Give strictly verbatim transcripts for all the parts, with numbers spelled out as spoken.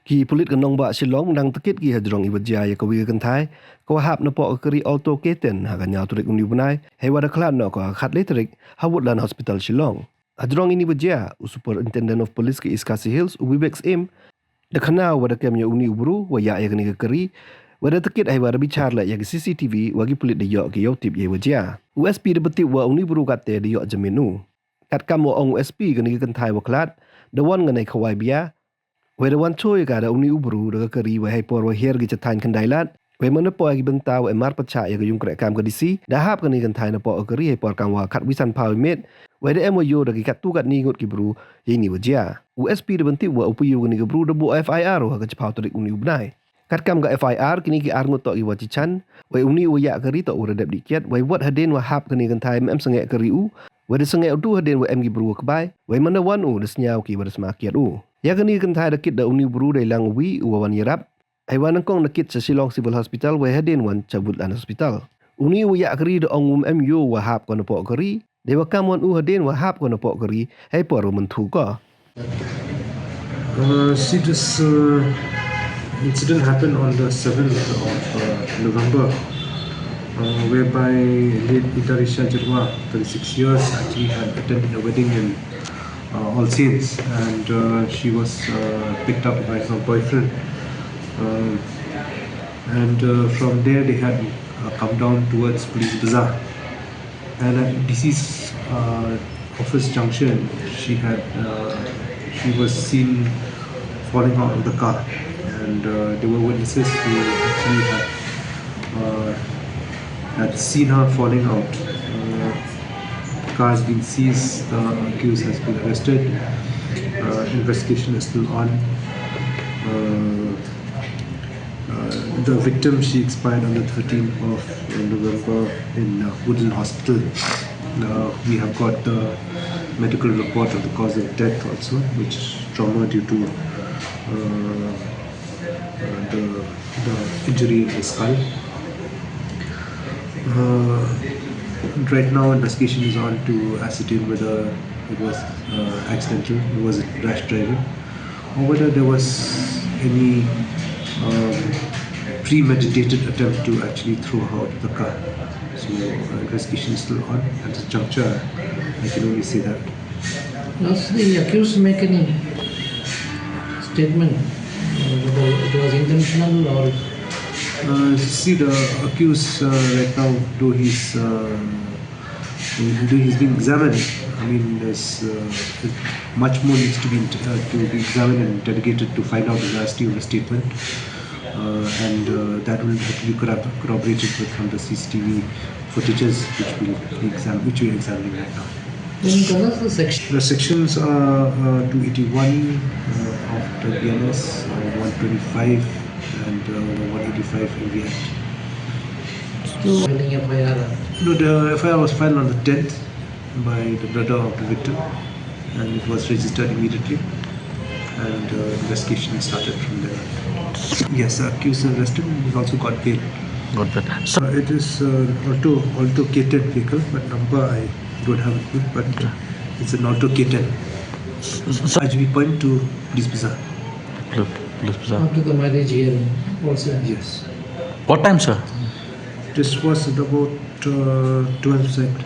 Ki pulit ka nongbah Shillong dang takit ki hajrong iwa jia ya kawi ka kynthai kawa hap napoh ka kari Alto K ten ha ka ynñiaw tarik uni u bnai, heiwa da khlad noh ko ha ka khatlai tarik ha Woodland Hospital Shillong. Hajrong ini wa jia, u Superintendent of Police ka East Khasi Hills, u Vivek Syiem, da khana u wa da kem ya uni u bru wa yah ya kani ka kari, wa da takit heiwa da bichar leh ya ki C C T V wa ki pulit da yoh ki yow tip ya i wa jia. U S P da pyntip wa uni u bru katte da yoh jamin u. Katkam wa ong u S P, kani ka kynthai wa khlad da wan ngan ai khawai bia, wei da wan choi ka da uni u bru da ka kari, wei heipor wa hiar ki cha thaiñ Khyndailad, wei man da poi ki bynta wa em mar pyrchah ya ka yung kreh kam ka D C, da hap kani ka kynthai napoh ka kari heipor kam wa khatwi sanphaw i miet, wei da em wa yoh da ki katto katni ngut ki bru ya ini wa jia. U S P da pyntip wa u payu kani ka bru da buh F I R u ha ka chiphaw tarik uni u bnai. Katkam ka F I R, kini ki ar ngut toh ki wa chichan, wei uni u wa yah kari toh u wa da dep dih kiad, wei wat hadien wa hap kani ka kynthai em, em sangeh kari u, wei da sangeh u tu hadien wa em ki bru wa kbai, wei man da wan u da sñiaw ki wa da sma kiad u. Ya kani ka kynthai da kit da uni u bru da i lang u wi u wa wan yarap. Heiwa nyngkong da kit cha Shillong Civil Hospital, wei hadien wan cha Woodland Hospital. Uni u wa yah kari da ong um em yoh wa hap ko napoh kari, dei wa kam wan u hadien wa hap ko napoh kari heipor wa mynthu ko. Uh, see, this uh, incident happened on the seventh of uh, November, uh, whereby late Itarisha Jyrwa, thirty-six years, actually had attended a wedding in uh, All Saints, and uh, she was uh, picked up by her boyfriend. Um, and uh, from there, they had uh, come down towards Police Bazaar. And at D C's uh, office junction, she had uh, she was seen falling out of the car, and uh, there were witnesses who actually had uh, had seen her falling out. Uh, the car has been seized. The accused has been arrested. Uh, investigation is still on. Uh, uh, the victim, she expired on the thirteenth of November in uh, Woodland Hospital. Uh, we have got the medical report of the cause of death also, which is trauma due to uh, uh, the, the injury in the skull. Uh, right now, investigation is on to ascertain whether it was uh, accidental, it was rash driving, or whether there was any um, premeditated attempt to actually throw her out of the car. So, uh, investigation is still on. At this juncture, I can only say that. Does the accused make any statement uh, whether it was intentional or Uh, see, the accused uh, right now, though he's uh, though he's being examined, I mean, there's uh, much more needs to be uh, to be examined and interrogated to find out the veracity of the statement, uh, and uh, that will have to be corrob- corroborated with from the C C T V footages which will be exam- which we are examining right now. Can you tell us the section? The sections are uh, two eighty-one uh, of the B N S, uh, one twenty-five and uh, one eighty-five in the Act. So, filing F I R? No, the F I R was filed on the tenth by the brother of the victim, and it was registered immediately, and uh, investigation started from there. Yes, the accused arrested and he also got bail. Got bail. So, uh, it is uh, Alto, Alto K ten vehicle, but number I don't have it with, but it's an Alto K ten. So, as we point to Police Bazaar. Police Bazaar. After the marriage here, also. Yes. What time, sir? This was at about uh, twelve side.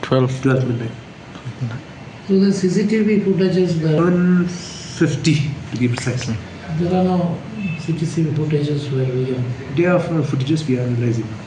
Twelve. Twelve midnight. So the C C T V footages, the eleven fifty to be precise. There are no C C T V footages where we can. There are fo- footages we are analyzing now.